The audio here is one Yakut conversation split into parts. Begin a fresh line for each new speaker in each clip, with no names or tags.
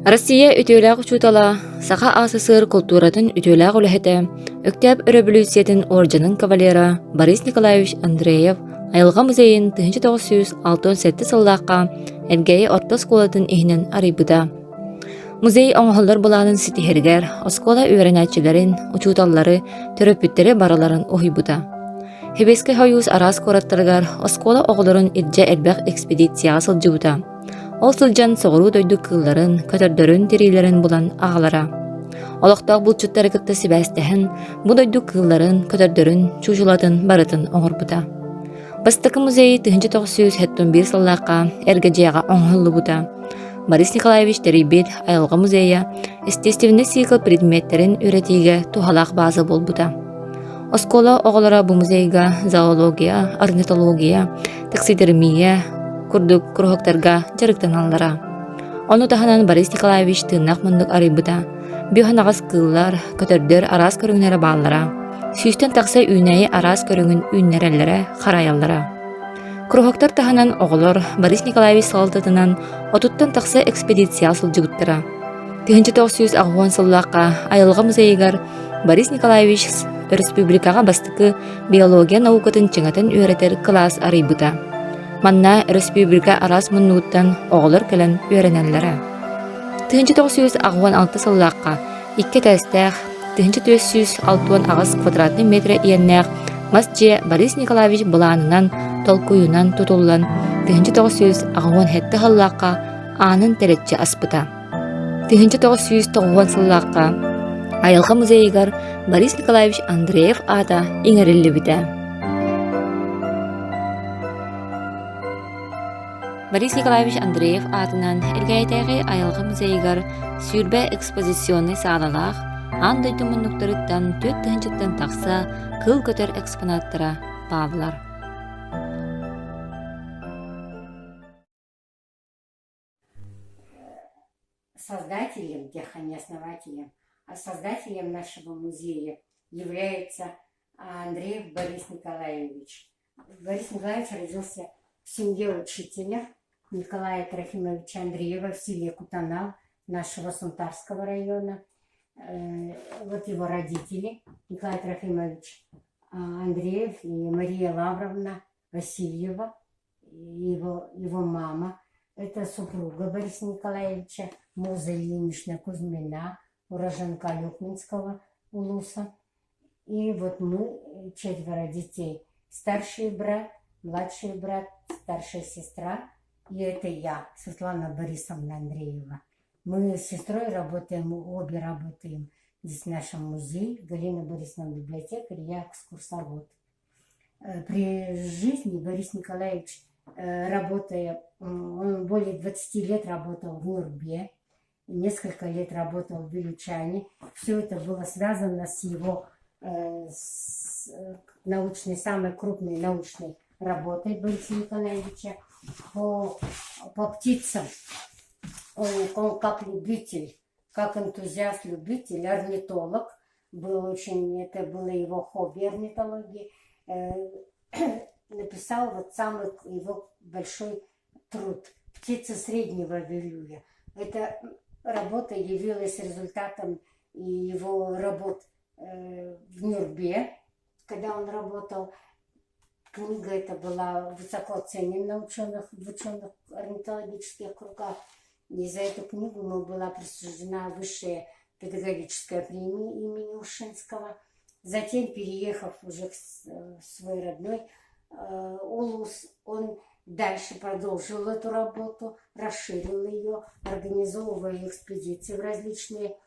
Россия үтүөлээх учуутала, Саха АССР култууратын үтүөлээх үлэһитэ, Өктөөп өрөбүлүүссүйэтин уордьанын кавалера Борис Николаевич Андреев Айылҕа музейын 1967 сыллаахха Элгээйи орто оскуолатын иһинэн арыйбыта. Музей оҥоһуллар былаанын ситиһэригэр оскуола үөрэнээччилэрин, учууталлары, төрөппүттэри барыларын уһуйбута. Сэбиэскэй Сойуус араас куораттарыгар оскуола оҕолорун илдьэ элбэх экспедицияҕа сылдьыбыта. Ол сылдьан соҕуруу дойду кыылларын, көтөрдөрүн тириилэрин булан аҕалара. Олохтоох булчуттары кытта сибээстэһэн, бу дойду кыылларын, көтөрдөрүн, чуучулатын барытын оҥорбута. Бастакы музей 1971 сыллаахха эргэ дьиэҕэ оҥоһуллубута. Борис Николаевич тэрийбит айылҕа музейа естественнэй цикл предметтэрин үөрэтиигэ туһалаах бааза буолбута. Оскуола оҕолоро бу музейга зоология, орнитология, таксидермия курдук куруһуоктарга дьарыктаналлара. Ону таһынан Борис Николаевич тыыннаах муннук арыйбыта. Бүөһанаҕас кыыллар, көтөрдөр араас көрүҥнэрэ бааллара. Сүүстэн тахса үүнээйи араас көрүҥүн үүннэрэллэрэ, харайаллара. Куруһуоктар таһынан оҕолор Борис Николаевич салалтатынан отуттан тахса экспедицияҕа сылдьыбыттара. 1980 сыллаахха айылҕа музейыгар Борис Николаевич республикаҕа бастакы биология наукатын чиҥэтэн үөрэтэр кылаас арыйбыта. Манна республика араас муннугуттан оҕолор кэлэн үөрэнэллэрэ. 1986 сыллаахха икки этээстээх, 1468 квадратный метр иэннээх мас дьиэ Борис Николаевич былаанынан, толкуйунан тутуллан 1987 сыллаахха аанын тэлэччи аспыта. 1990 сыллаахха Айылҕа музейыгар Борис Николаевич Андреев аата иҥэриллибитэ. Борис Николаевич Андреев аатынан Элгээйитээҕи айылҕа музейыгар 20 экспозиционнай саалалаах аан дойду муннуктарыттан 4 тыһыынчаттан тахса кыыл көтөр экспонаттара бааллар.
Создателем, тех, а не основателем, а создателем нашего музея является Андреев Борис Николаевич. Борис Николаевич родился в семье учителя Николая Трофимовича Андреева в селе Кутанал нашего Сунтарского района. Вот его родители Николай Трофимович Андреев и Мария Лавровна Васильева его, его мама, это супруга Бориса Николаевича, Муза Ильинична Кузьмина, уроженка Люкминского улуса. И вот мы, четверо детей. Старший брат, младший брат, старшая сестра. И это я, Светлана Борисовна Андреева. Мы с сестрой работаем, обе работаем здесь в нашем музее. Галина Борисовна библиотекарь, я экскурсовод. При жизни Борис Николаевич, работая, он более 20 лет работал в Нюрбе, несколько лет работал в Вилючане. Все это было связано с его с научной, самой крупной научной работой Бориса Николаевича по, по птицам. Он, он как любитель, как энтузиаст-любитель, орнитолог, был очень, это было его хобби орнитологии, написал вот самый его большой труд «Птицы среднего Вилюя». Эта работа явилась результатом его работ в Нюрбе, когда он работал. Книга эта была высоко оценена ученых, в ученых орнитологических кругах. И за эту книгу ему была присуждена высшая педагогическая премия имени Ушинского. Затем, переехав уже в свой родной э, Улус, он дальше продолжил эту работу, расширил ее, организовывая экспедиции в различные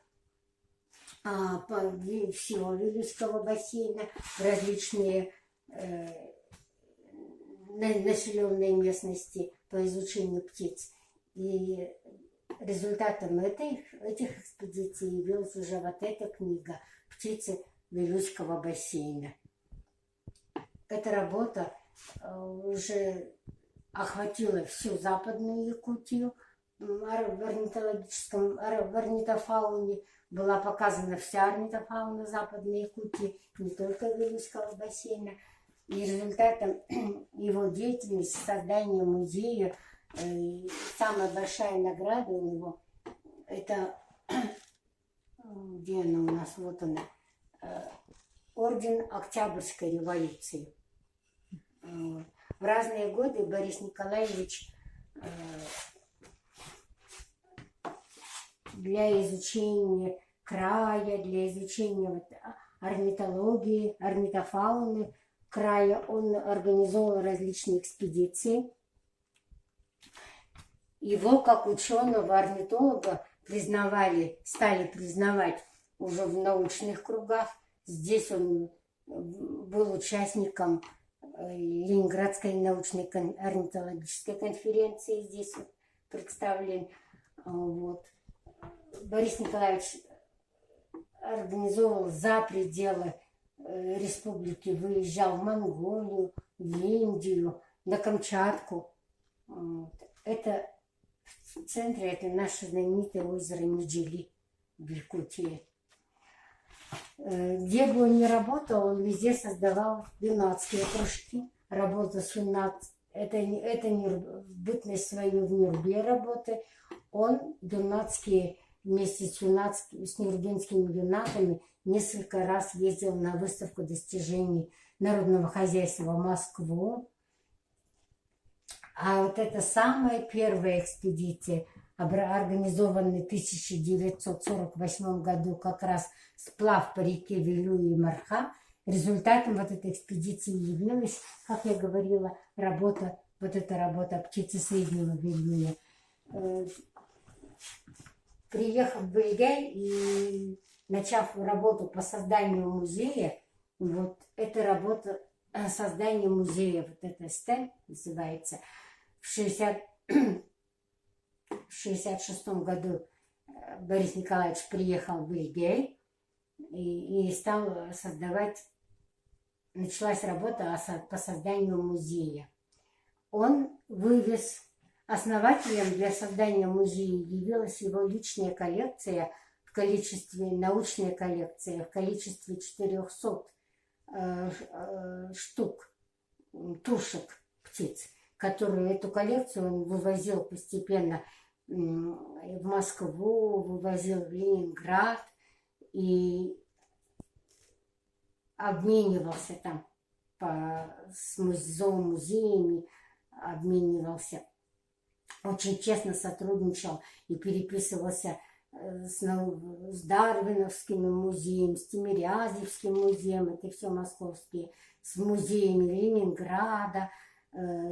а, по всего Вилюйского бассейна, в различные э, населенные местности по изучению птиц. И результатом этой, этих экспедиций явилась уже вот эта книга «Птицы Вилюйского бассейна». Эта работа э, уже охватила всю Западную Якутию, в орнитологическом, в орнитофауне была показана вся орнитофауна Западной Якутии, не только Вилюйского бассейна. И результатом его деятельности, создания музея, э, самая большая награда у него. Это где она у нас? Вот она. Орден Октябрьской революции. В разные годы Борис Николаевич для изучения края, для изучения вот орнитологии, орнитофауны края он организовал различные экспедиции. Его как ученого-орнитолога признавали, стали признавать уже в научных кругах. Здесь он был участником Ленинградской научной орнитологической конференции, здесь представлен. Вот. Борис Николаевич организовывал за пределы республики, выезжал в Монголию, в Индию, на Камчатку. Вот. Это в центре, это наше знаменитое озеро Нидили в Якутии. Где бы он ни работал, он везде создавал юннатские кружки, работал с юннат... Это не бытность свою в Нюрбе работы. Он юннатские вместе с, юннатскими, с нюрбинскими юннатами несколько раз ездил на выставку достижений народного хозяйства в Москву. А вот это самая первая экспедиция, организованная в 1948 году как раз сплав по реке Вилюй и Марха, результатом вот этой экспедиции явилась, как я говорила, работа, вот эта работа птицы Среднего Вилюя. Приехав в Эльгэй и начав работу по созданию музея, вот эта работа создание музея, вот это стенд называется, в 1966 году Борис Николаевич приехал в Эльгэй и стал создавать, началась работа по созданию музея. Он вывез, основателем для создания музея явилась его личная коллекция в количестве, научная коллекция в количестве 400 штук тушек птиц, которую эту коллекцию он вывозил постепенно в Москву, вывозил в Ленинград и обменивался там с зоомузеями, обменивался. Очень честно сотрудничал и переписывался с Дарвиновским музеем, с Тимирязевским музеем, это все московские, с музеями Ленинграда,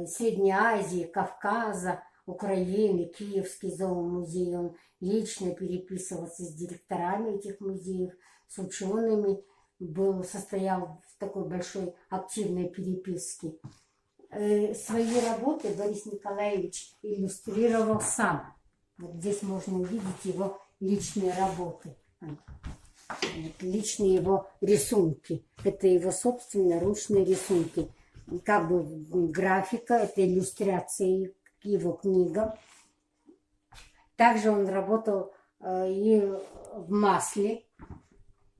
Средней Азии, Кавказа, Украины, Киевский зоомузей. Он лично переписывался с директорами этих музеев, с учеными, был, состоял в такой большой активной переписке. Свои работы Борис Николаевич иллюстрировал сам. Вот здесь можно увидеть его личные работы, вот, личные его рисунки. Это его собственные ручные рисунки. Как бы графика, это иллюстрации к его книгам. Также он работал и в масле.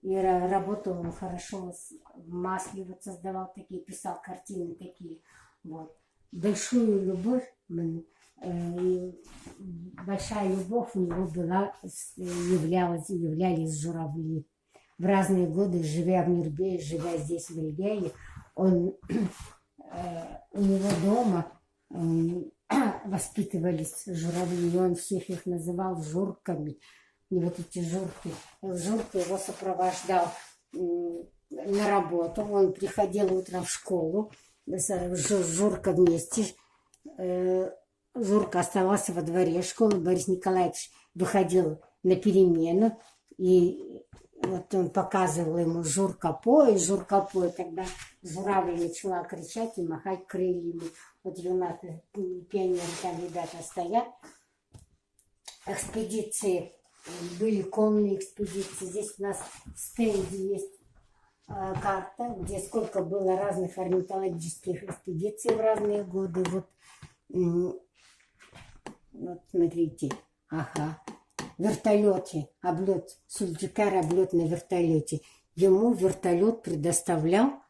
И работал он хорошо в масле, вот создавал такие, писал картины такие. Вот. Большую любовь, большая любовь у него была, являлись журавли. В разные годы, живя в Нюрбе, живя здесь, в Эльгее, у него дома воспитывались журавли, и он всех их называл журками. И вот эти журки, Журка его сопровождал на работу, он приходил утром в школу, Журка вместе, Журка оставался во дворе школы, Борис Николаевич выходил на перемену, и вот он показывал ему «Журка, пой, Журка, пой». Тогда журавль начала кричать и махать крыльями. Вот юннаты, пионеры там ребята стоят. Экспедиции, были конные экспедиции. Здесь у нас в стенде есть карта, где сколько было разных орнитологических экспедиций в разные годы. Вот, вот смотрите, ага, вертолете, облет, Сульдикар облет на вертолете. Ему вертолет предоставлял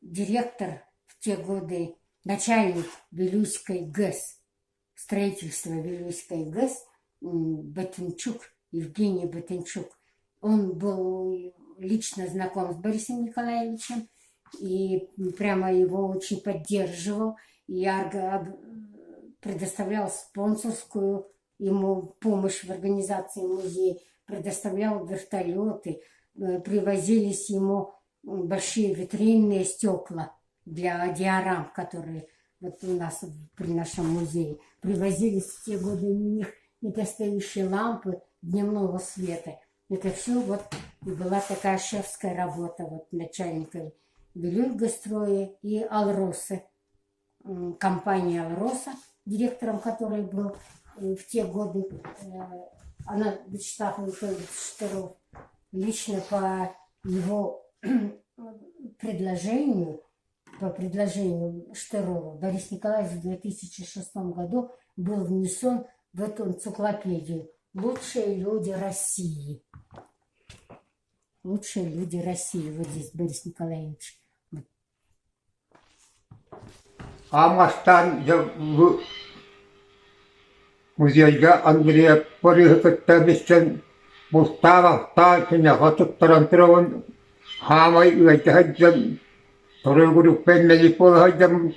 директор в те годы, начальник Вилюйской ГЭС. строительства Вилюйской ГЭС Батынчук, Евгений Батынчук. Он был лично знаком с Борисом Николаевичем и прямо его очень поддерживал и предоставлял спонсорскую ему помощь в организации музея, предоставлял вертолеты, привозились ему большие витринные стекла для диорам, которые вот у нас при нашем музее. Привозились в те годы у них недостающие лампы дневного света. Это все вот была такая шефская работа вот начальника Вилюйгостроя и Алросы. Компания «Алроса», директором которой был в те годы она Вячеслав Анатольевич Штыров, лично по его предложению, по предложению Штырова, Борис Николаевич в 2006 году был внесен в эту энциклопедию «Лучшие люди России». Лучшие люди России. Вот здесь Борис Николаевич.
Аан бастаан дьэ бу музейга Андреев Борыһы кытта билсэн бултаан-алтаан киниэхэ туттаран турабын хаамай ыалдьа сылдьан торуйгуруппен мэлик буола сылдьаммын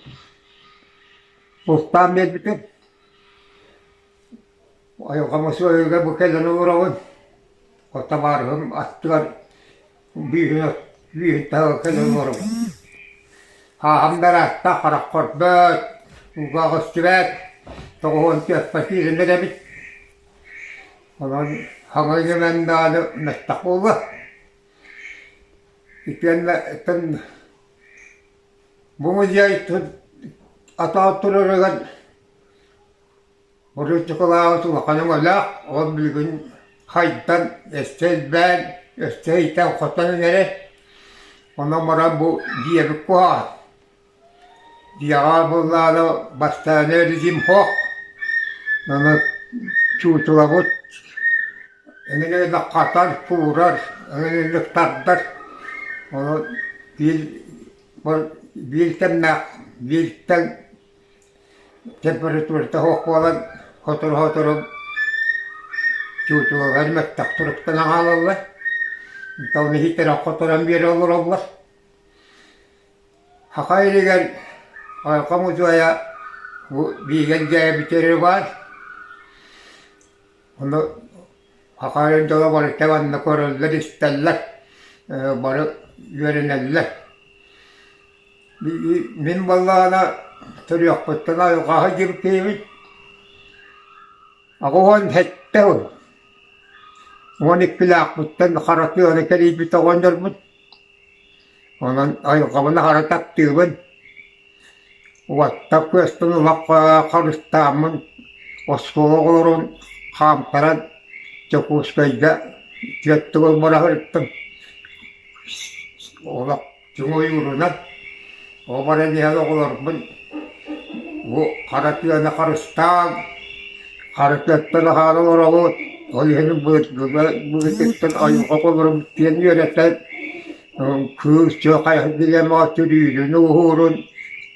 бултаан биэрбитим. Айылҕа мусуойугар бу кэлэн олоробун. Табаарыһым аттыгар Бүүһүн бүүһүн таһыгар кэлэн олоробун. Ааһан бараатта харах көрбөт, улгаах өстүбэт, 94 киирэн эрэбит. Онон хаҥа ньыман даҕаны мөлтөх буолла. Итиэннэ итин бу музей атаҕар турарыгар Урут улахан өҥөлөөх, ол билигин хайдан, өссө элбээн, өссө иитэн-хотон эрэр. Онон баран бу дьиэбит куһаҕан. Дьиэҕэ буоллаҕына бастааны режим суох. Аны чуучулабыт эҥин элбэх хатар, куурар, эҥин элбэх тардар. Онон биир биир кэмнээх бииртэн Температурата суох буолан, сотору-сотору чуучулалар мөлтөх туруктан аҕалаллар. Онтон иһиттэрэ хоторон биэрэ олороллор. Саха илигэр Ойхо музейа бу бииргэ дьээбитэрэ баар. Ону саха илин дьоно барыта манна көрөллөр-истэллэр, бары үөрэнэллэр. Мин буоллаҕына төрүөхпүттэн айылҕаҕа дьиҥтиибит 87 сыл 12-лээхпиттэн хара тыаны кэрийбит оҕонньорбун. Онон айылҕабын аһара таптыыбын. Уоттар күөспүн олох харыстааммын оскуола оҕолорун хаамтаран Дьокуускайга түөрт төгүл бара сырыттым. Олох Дьиҥ ойуурунан оҕо баран иһэн оҕолорбун бу хара тыаны харыстаан, хара тыаттан аһаан олоробут, ол иһин былыргыттан айылҕа оҕолорун диэн үөрэтэн, кыыс дьэ хайа билиэмэҕэ төрүүрүн, ууһуурун,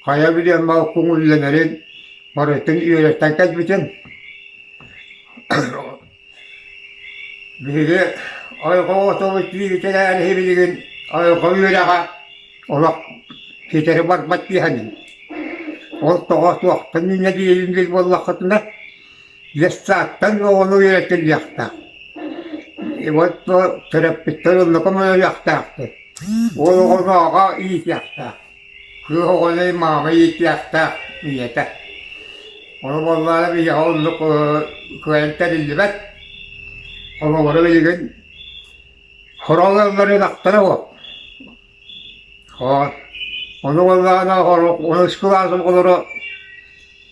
хайа билиэмэҕэ көҥүллэнэрин барытын үөрэтэн кэлбитим. Биһиги айылҕа оҕотобут бииритэлээн иһи билигин айылҕа үөрэҕэ олох ситэри барбат киһини. Ол тоҕо туохтан үүнэ диирин диир буоллаххытына, детсадтан оҕону үөрэтиллиэхтээх. И вот төрөппүттэр онно көмөлөһүөхтээхтэр. Уол оҕону аҕа иитиэхтээх. Кыыс оҕону маама иитиэхтээх ийэтэ. Ону буоллаҕына биһиэхэ оннук кыайан тэриллибэт. Оҕолоро билигин сорох ыаллар ынахтара суох. Ону буоллаҕына онус кылаас оҕолоро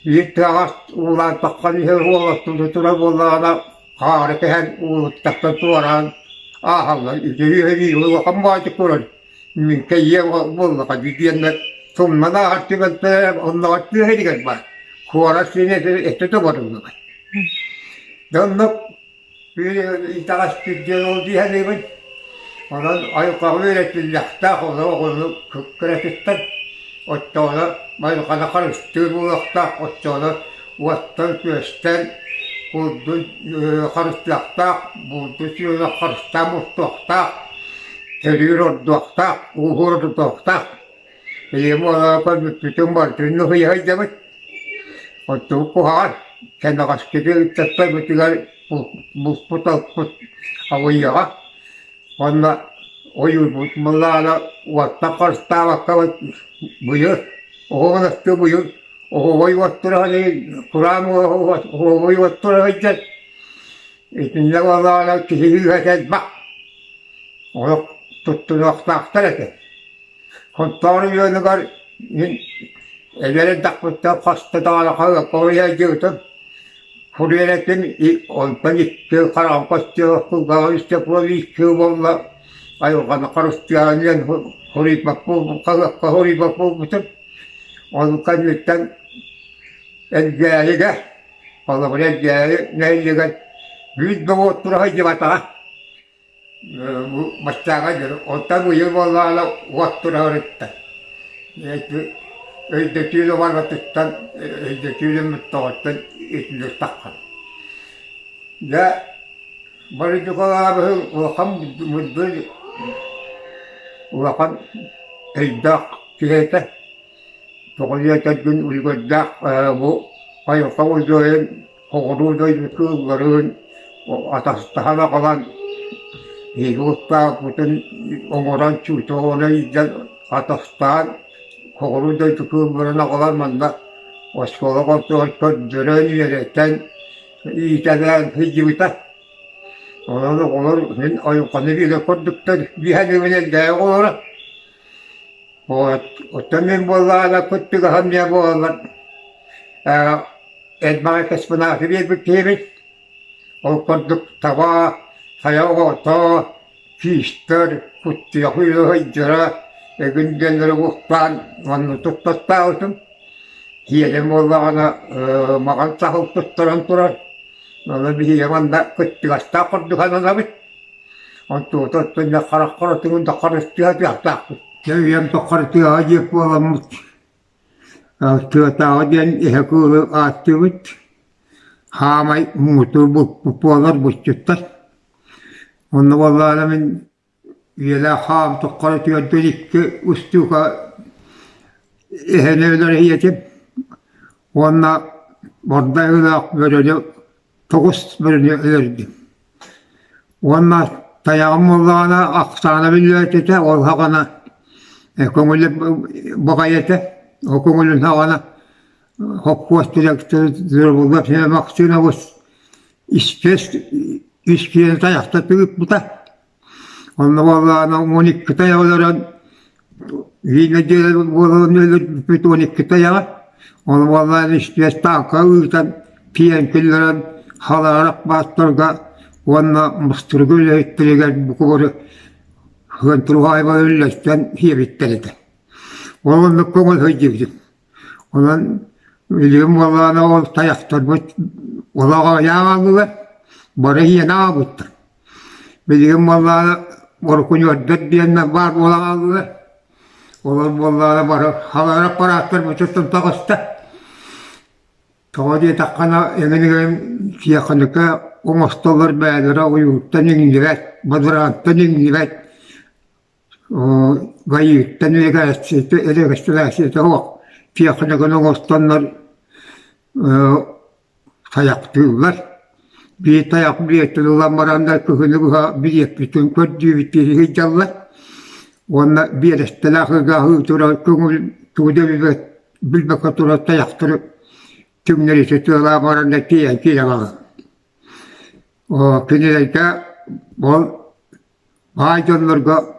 биир тыаҕа уулаан таххан иһэр уолаттыы турар буоллаҕына хаары кэһэн уулуттартан туораан ааһаллар. Үтүө улахан баайдык турар Мин кэйиэ буоллаҕа диэннэр тумнан ааһар түбэлтэлэрэ оннооҕор түөһэригэр баар. Куорат сиэнэ этэ да барыллыбат. Дьэ оннук итэҕэспит диэн ол дии саныыбын. Онон айылҕаҕа үөрэтиллиэхтээх ону оҕону кыратыттан оччоҕуна айылҕаны харыстыыр буолуохтаах оччоҕуна. уоттан-күөстэн курдун харыстыахтаах, булду сүөһү харыстаан мустуохтаах, төрүүр ордуохтаах, ууһуур ордуохтаах. Ийэм уолаапа бүппүтүн барытын нуһуйа сылдьабыт. Оттубут куһаҕан, кэнэҕэскити ыччаттарбытыгар булпут-алпыт аҕыйаҕа. Уонна ойуурбут мылаана уоттан харыстаабакка быйыл оһоҕун быйыл оһоҕой уоттура кураан оһоҕой уоттура сылдьар. Итиннэ буоллаҕына киһи ыыһа элбэх. Олох туттунуохтаахтар этэ. Хоттоор үөнүгэр мин эдэр эрдэхпиттэн хаста даҕаны хаһыакка Фурьерэтин онтон икки хараҕым көстүөх кулгааҕым истэ икки буолла айылҕаны харыстыаҕын диэн хоруйбат хаһыакка хоруйбат буолбутум. Ол кэнниттэн Элгээйигэ, холобура Элгээйи нэһилиэгэр биир да уот тура сылдьыбатаҕа. Баччааҕа диэри онтон быйыл буоллаҕына уот турарыттан өйдөтүүнү барбатыттан өйдөтүүнү муттаҕыттан итинник таххан. Дьэ Бородьукалаабыһы улахан мындыр улахан өйдөөх киһи этэ. Тоҕо диэтэргин үлүгэрдээх бу айылҕа музейын Соҕуруу дойду кыылларын атастаһан аҕалан биһиги устааппытын оҥорон чуучаланы илдьэн атастаан соҕуруу дойду кыылларын аҕалан манна оскуола оҕотугар көрдөрөн үөрэтэн иитэлээн сылдьыбыта. Онон оҕолор мин айылҕаны билэ курдуктар биһэниибин элгээйи оҕолоро. Оттон мин буоллаҕына кыттыгаһым диэн буолаллар элбэҕи космонавты биэрбит киһибит. Ол курдук таба, хайа оҕото, киистэр, куттуйах үөһэйдэрэ эгин диэннэри уктаан онно туттаттаабытым. Киэлим буоллаҕына маҕан саһыл туттаран турар. Ону биһиги манна кыттыгастаах курдук ананабыт. Онтуота оттон харах хоротугун да харыстыа тыахтаахпыт. Дьэ үйэм тухары тыаҕа диэк буоламмыт Тыатааҕы диэн эһэ кыылы ааттыыбыт. Хаамай муҥутуур буолар булчуттар. Онно буоллаҕына мин үйэлээх хаам туххара түөртүн икки устуука эһэни өлөр иһиэтим. Уонна бордай ыылаах бөрөнү тоҕус бөрөнү өлөрдүм. Уонна тайаҕым буоллаҕына ахсаана биллибэт этэ, ол саҕана көҥүлэ баҕайы этэ. Ол көҥүлүн саҕана хоппуос директоры Максимович испиэс испиэни тайахта тыыппыта. Онно буоллаҕына 12 тайах өлөрөн биир нэдиэлэ буолан өлөрбүппүт 12 тайаҕа. Ону буоллаҕына испиэс тааҥка ыытан тиийэн киллэрэн халаарах баастарга уонна мастырга үлэһиттэригэр бука Хантурҕаайба үллэстэн сиэбиттэр этэ. Ол оннук көҥүл сылдьыбытым. Онон билигин буоллаҕына ол тайахтарбыт олох аҕыйаан хааллылар, бары иэнэ аҕалбыттар. Билигин буоллаҕына орукуньуордар диэннэр баар буолан хааллылар. Олор буоллаҕына бары халаар аппарааттарбытыттан таҕыста. Тоҕо диэтэххинэ эҥин тиэхиникэ оҥостоллор бэйэлэрэ ойууттан иҥнибэт, бадараантан иҥнибэт, гаииттэн регистрацията суох тиэхиникэни оҥостоннор тайахтыыллар. Биир тайах билиэтин ылан бараннар кыһыны быһа билиэппитин көрдүүбүт киһи сылдьаллар. Уонна биэрэстэлээх ыгааһыы турар көҥүл тугу да билбэккэ турар тайахтары түҥнэритэ тыалаан бараннар тиийэн киирэн хаалар. Кинилэргэ ол Баай дьоннорго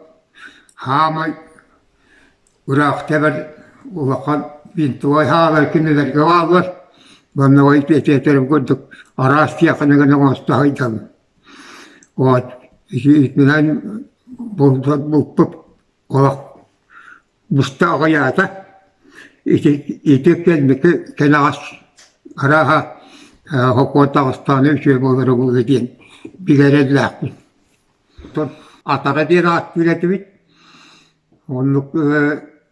хаамай ыраах тэбэр улахан винтовай хаалар кинилэргэ бааллар. Манна этиэтэрим курдук араас тиэхиньикэни оҥосто сылдьаллар. Вот итинэн булпут олох буста аҕыйаата. Ити ити кэнники кэнэҕэс арааһа хокуон таҕыстаҕына үчүгэй буолара буолуо диэн билэр эрэллээхпин. Атара диэн ааттыыр этибит. Оннук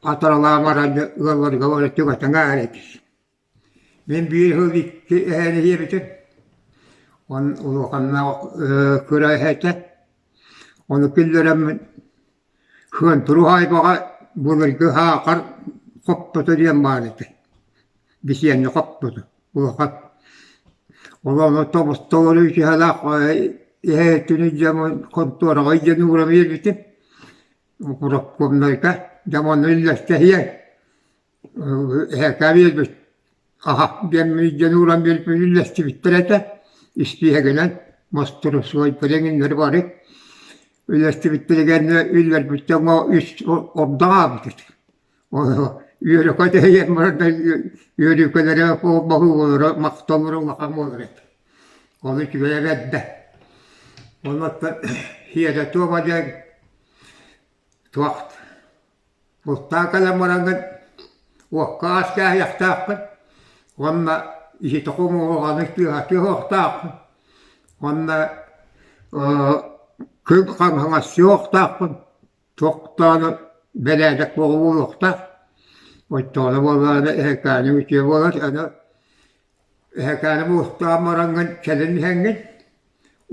атаралаан баран ыалларга баран түгэтэн ааһар этибит. Мин биир сыл икки эһээни сиэбитим. Он улаханнаах кыра эһэтэ. Ону киллэрэммин Сыантуру уһаайбаҕа былыргы саахар хоппото диэн баар этэ. Бисиэнньэ хоппото улахан. Ол ону тобус-толору үтүһэлээх эһээтини дьэ хонтуораҕа илдьэн ууран биэрбитим. Укроп-комнайга дьэ онно үллэстэһиэ Эһэкээ биэрбит аһа диэн диэн ууран биэрбит үллэстибиттэр этэ испииһэгинэн мостуруосуойдары эҥиннэри бары үллэстибиттэригэр үллэрбит дьоҥҥо үс ордох аабыт Ону үөрэ тэһийэн баран үөрүүкэлэрэ баһыылара махталлара улахан буолар этэ. Ол үчүгэйэ бэрдэ. Оннуттан сиэрэ туома диэн туох Бултаан кэлэн бараҥҥын уокка аас кээһиэхтээххин уонна иһити хомуоҕаны тыаһатыахтааххын уонна күн хаҥаһыахтааххын туох даҕаны бэрээдэк буолуохтаах оччоҕуна буоллаҕына эһэкээниҥ үтүө буолар аны Эһэкээни бултаан бараҥҥын кэлин иһэҥҥин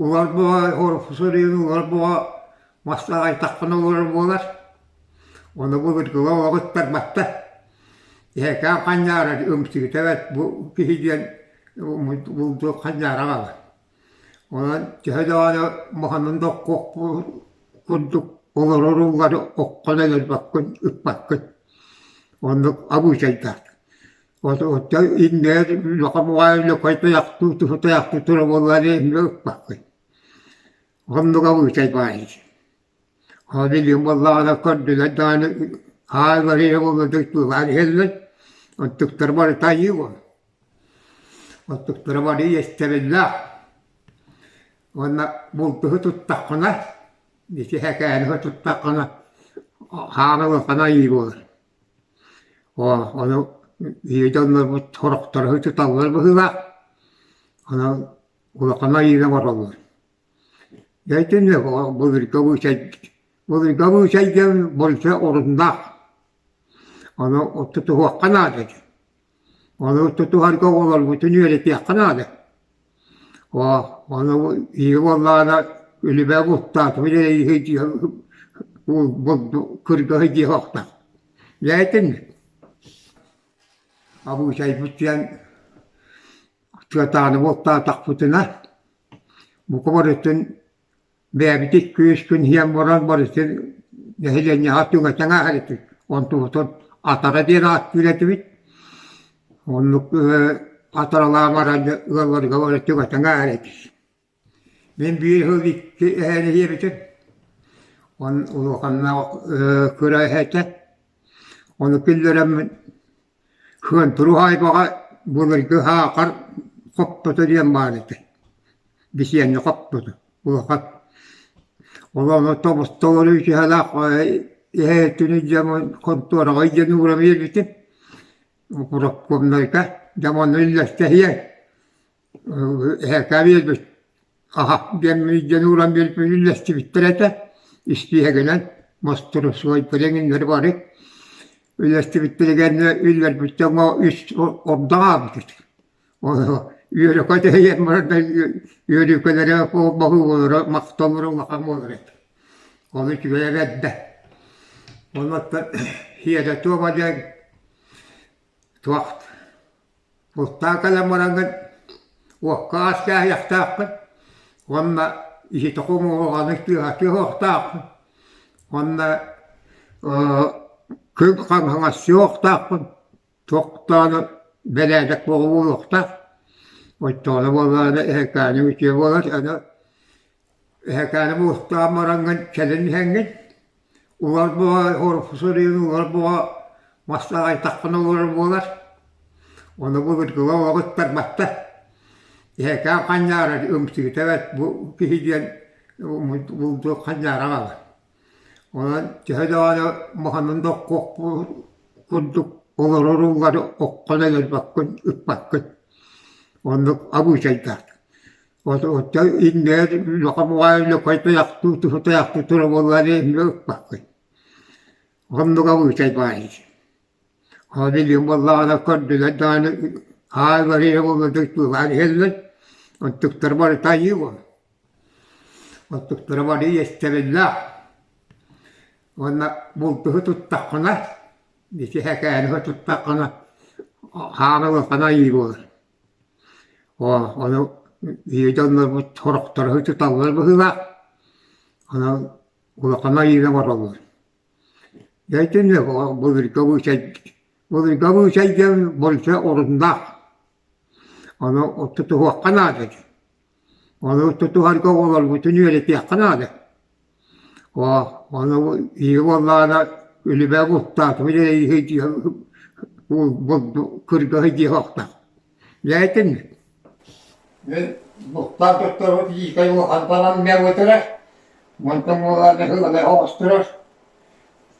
улар буола суруйан улар буола мастаҕайтаххына олорор буолар. Ону былыргыга олох ыттарбаттар. Эһэкээн ханньаарар ымсыыта бэрт бу киһи диэн булду ханньаара аҕалар. Онон төһө даҕаны маханан да курдук олорор уллары оххон өлөрбөккүн, ыппаккын. Оннук абыычайдаах. Оттон иннигэр улахан баҕайы лөкөй тайахтыы туһу тайахтыы тура буоллар эмиэ ыппаккын. Оннук абыычай баар ити. Ол билигин буоллаҕына көрдүлэр даҕаны аай барыйа буолла тыылаан иһэллэр. Оттуктара барыта айыы буолар. Оттуктара бары иэстэбиллээх. Уонна бултуһу туттаххына, ити һэкээни туттаххына хаана улахан айыы буолар. Ону биһиги дьоннорбут сорохторо туталлар быһыылаах, онон улахан айыыны оҥороллор. Дьэ итинник былыргы абыычай былыргы абыычай диэн больше оруннаах. Ону тутуһуохха наада этэ. Ону тутуһарга оҕолорбутун үөрэтиэххэ наада. Ону биһиги буоллаҕына үлүбэ бултаатыбыт эрэ кыргыһы дьиэ охтох. Дьэ Абыычайбыт диэн тыатааҕыны бултаатахпытына бука барытын Бэйэбит икки-үс күн иһэн баран барытын нэһилиэнньэҕэ түҥэтэн ааһар этибит. Онтубутун атара диэн ааттыыр этибит. Оннук атаралаан баран ыалларга бары түҥэтэн ааһар этибит. Мин биир сыл икки эһээни сиэбитим. Он улаханнаах кыра эһэтэ. Ону киллэрэммин Сыантуру уһаайбаҕа былыргы саахар хоппото диэн баар этэ. Бисиэнньэ хоппото улахан. Ол ону тобус-толору үтүһэлээх эһээтини дьэ хонтуораҕа илдьэн ууран биэрбитим. Укроп-комнайга дьэ онно үллэстэһиэ Эһэкээ биэрбит аһа диэн диэн ууран биэрбит үллэстибиттэр этэ испииһэгинэн мостуруосуойдары эҥиннэри бары үллэстибиттэригэр үллэрбит дьоҥҥо үс ордох аабыт Ону үөрэ тэһийэн баран үөрүүкэлэрэ баһыылара махталлара улахан буолар этэ. Ол үчүгэйэ бэрдэ. Оннуттан сиэрэ туома диэн туох Бултаан кэлэн бараҥҥын уокка аас кээһиэхтээххин уонна иһити хомуоҕаны тыаһатыахтааххын уонна күн хаҥаһыахтааххын туох даҕаны бэрээдэк буолуохтаах оччоҕуна буоллаҕына эһэкээниҥ үтүө буолар аны Эһэкээни бултаан бараҥҥын кэлин иһэҥҥин улар буола суруйан улар буола мастаҕайтаххына олорор буолар. Ону былыргыга олох ыттарбаттар. Эһэкээн ханньаарар ымсыыта бэрт бу киһи диэн булду ханньаара аҕалар. Онон төһө даҕаны маханан да курдук олорор уллары оххон өлөрбөккүн, ыппаккын. Оннук абыычайдаах. Оттон иннигэр улахан баҕайы лөкөй тайахтыы туһу тайахтыы тура буоллар эмиэ ыппаккын. Оннук абыычай баар ити. Ол билигин буоллаҕына көрдүлэр даҕаны. Хаай барыйа буолла тыылаан иһэллэр. Оттуктара барыта айыы буолар. Оттуктара бары иэстэбиллээх. Уонна бултуһу туттаххына, ити һэкээни туттаххына, хаана улахан айыы буолар. Оо, ону биһиги дьоннорбут сорохторо туталлар быһыылаах. Онон улахан айыыны оҥороллор. Дьэ итинник былыргы обычай былыргы обычай диэн больше оруннаах. Ону тутуһуохха наада этэ. Ону тутуһарга оҕолорбутун үөрэтиэххэ наада. Оо, ону биһиги буоллаҕына үлүбэ бултаатыбыт кыргыһы дии охтох. Дьэ итинник. Мин бултаан туттарбыт иикэй улахан баран мөҕүтэрэ, онтон буоллаҕына ыалай оҕустарар.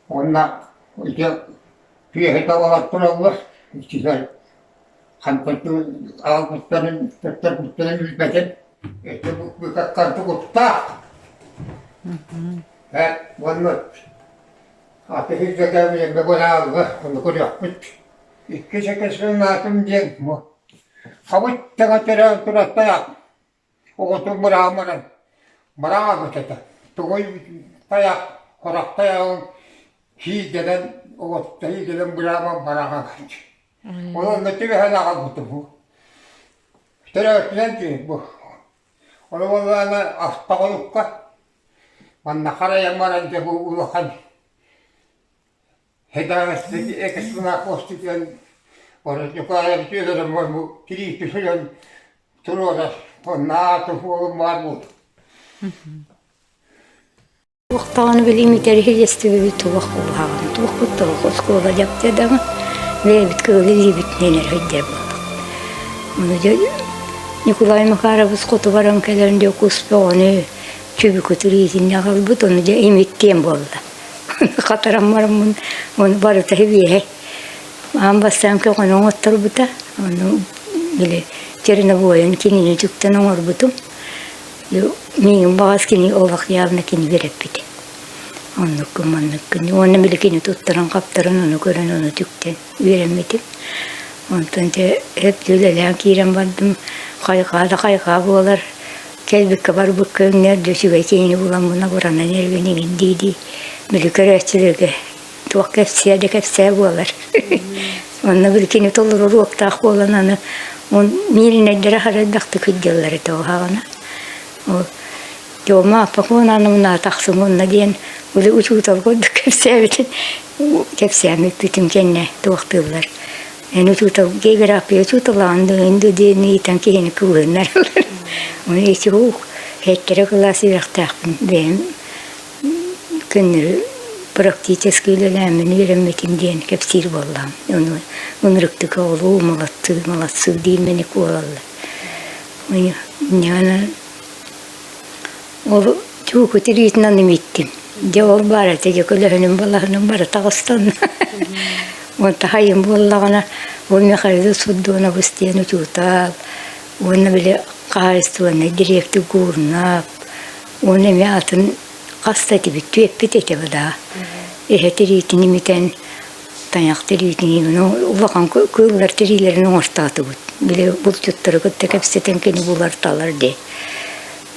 Уонна ити түөһү табалар тураллар, иччилэр хантан аҕалбыттарын, туттарбыттарын билбэтим. Ити быкаттан куттаах. Э, уонна аты сирдэтэ быраалга ону көрүөхпүт. Иккис экспонатым диэн бу хабыт тэҥэ төрөөн турар тайах оҕотун быраамынан быраабыт этэ. Тугуй тайах, хорох тайаҕын сиидэнэн оҕотто сиидэнэн бырааман бараҕа Ол онно түбэһэн аҕалбытым бу. Төрөөтүнэн дии бу. Ону буоллаҕына астаҕылыкка манна харайан баран дьэ бу улахан Экспонат Ньукулаевич үөрэнэн бу тириитэ сүлэн туруорар наата суолум баар буолбут.
Туохтаҕын билим интэриэһиргэстибит туох куһаҕан туохпут туох оскуола дьапта даҕаны бэйэбит кыылы илиибитинэн эрэ сылдьар буоллахпыт. Ону дьэ Николай Макарович хоту баран кэлэн дьэ кус бөҕөнү чүбүкү тириитин аҕалбыт ону дьэ имиттиэн буолла. Хатаран бараммын ону барыта сибиэһэй. Аан бастаан көҕөнү оҥотторбута, ону били чернобойун кинини үтүктэн оҥорбутум. Миигин баҕас кини олох явно кини үөрэппитэ. Оннуккун манныккын. Уонна били кини туттаран-хаптаран ону көрөн ону үтүктэн үөрэммитим. Онтон дьэ эп үлэлээн киирэн бардым. Хайҕаа да хайҕаа буолар. Кэлбиккэ барбыкка өҥнөр да үчүгэй киһини буламмын абыранан эргин иҥин дии-дии били көрөөччүлэргэ туох кэпсиэ да кэпсээ буолар. Онно били кини толору уруоктаах буолан аны он мииринэйдэрэ хара элбэхтик сылдьаллар этэ уһаҕына. Ол Тёма Аппакуонаановна тахсым онно диэн били учуутал курдук кэпсээбитин кэпсээммиппитин кэннэ туохтууллар. Эн учуутал география учууталаҕын да да диэн ыйытан киһини кыбыһыннараллар. Ону ити ух хэттэрэ кылаас үөрэхтээхпин бэйэм көннөрү практически үлэлээммин үөрэммитим диэн кэпсиир буоллаҕым. Ону ынырыктык оҕолуу молодцы молодцы диир мэник буолаллар. Ол чууку тириитинэн имиттим. Дьэ ол баар этэ, дьэ көлөһүнүм балаһыным бары таҕыстан. Уонна хайым буоллаҕына, ол Михаил Суддоновыс диэн учуутал, уонна били хаһаайыстыбаннай дириэктир Гурнап, уонна эмиэ атын хас да этибит, түөппүт этэ быдаа. Эһэ тириитин имитэн, тайах тириитин улахан кыыллар тириилэрин оҥортоотубут. Били булчуттары кытта кэпсэтэн кини булар-талар дии.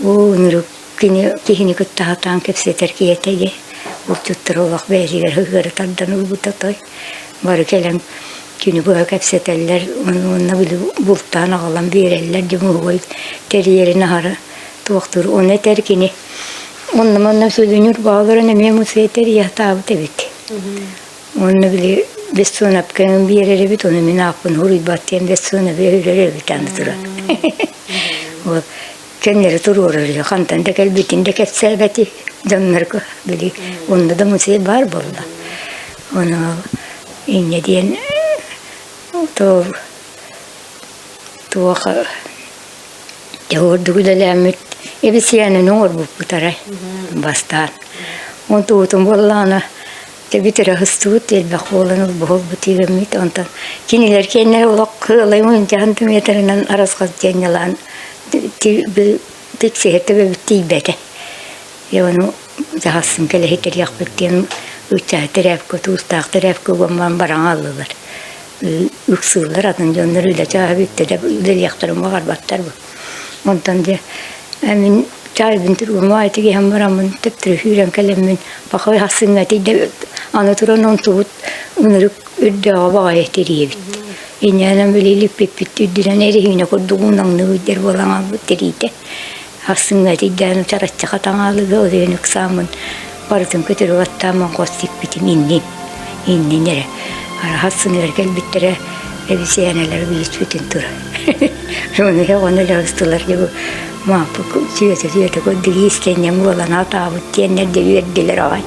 Оо, ынырык кини киһини кытта сатаан кэпсэтэр киһи этэ дии. Булчуттары олох бэйэтигэр ыһыары тардан ылбыта той. Бары кэлэн күнү быһа кэпсэтэллэр, уонна били бултаан аҕалан биэрэллэр дии муһугай тэрийэрин аһара туохтуур. Ону этэр кини онно-манна сүлүнүр бааларын эмиэ мусуй тэрийэ сатаабыт эбит. Уонна били Бессонапкаҥын биэрэр эбит, ону мин ааппын суруйбат диэн Бессонабы өлөрөр эбит аны туран. Вот көннөрү туруорар үһү, хантан да кэлбитин да кэпсээбэти дьоннорго били онно да музей баар буолла. Ону инньэ диэн то туох Дьэ ордук үлэлээммит эбисийээнини оҥорбуппут арай бастаан. Онтубутун буоллаҕына дьэ бүтэрэ сыстыбыт элбэх буолан олбуһулбут иигэммит онтон кинилэр киэннэрэ олох кыалай уончаһан метрынан арасхас диэн ньалаан тиксиһэ төбөбүт тиийбэтэ. Дьэ ону дьаһалсын кэлэһитэриэхпит диэн ыччаты тэрээпкэ туустаах тэрээпкэ уган баран баран хааллылар.
Ыксыыллар атын дьоннор үлэ чааһа бүттэ да үлэлиэхтэрин баҕарбаттар бу. Онтон дьэ мин чаайбын тургумаа итигэһэн бараммын төптөрү сүүрэн кэлэммин пахай хасыҥҥа тиийдэ аны туран онтубут ынырык үрдээҕи баҕайы тириэбит. Инньэнэн били илиппиппит үрдүнэн эриһиинэ курдук уунаҥныыр буолан хаалбыт тириитэ. Ахсыҥҥа тиийдээн чараччаха таҥаалыга өлүөн ыксааммын барытын көтөрү баттааммын хос сиппитим иннин иннин эрэ хассыныгар кэлбиттэрэ эбисээнэлэр билиспитин тура ону ону ыстылар дьэ бу мааппы сүөтэ сүөтэ көрдүк иистэнньэҥ буолан атаабыт диэннэр дьэ үөрдүлэр аҕай.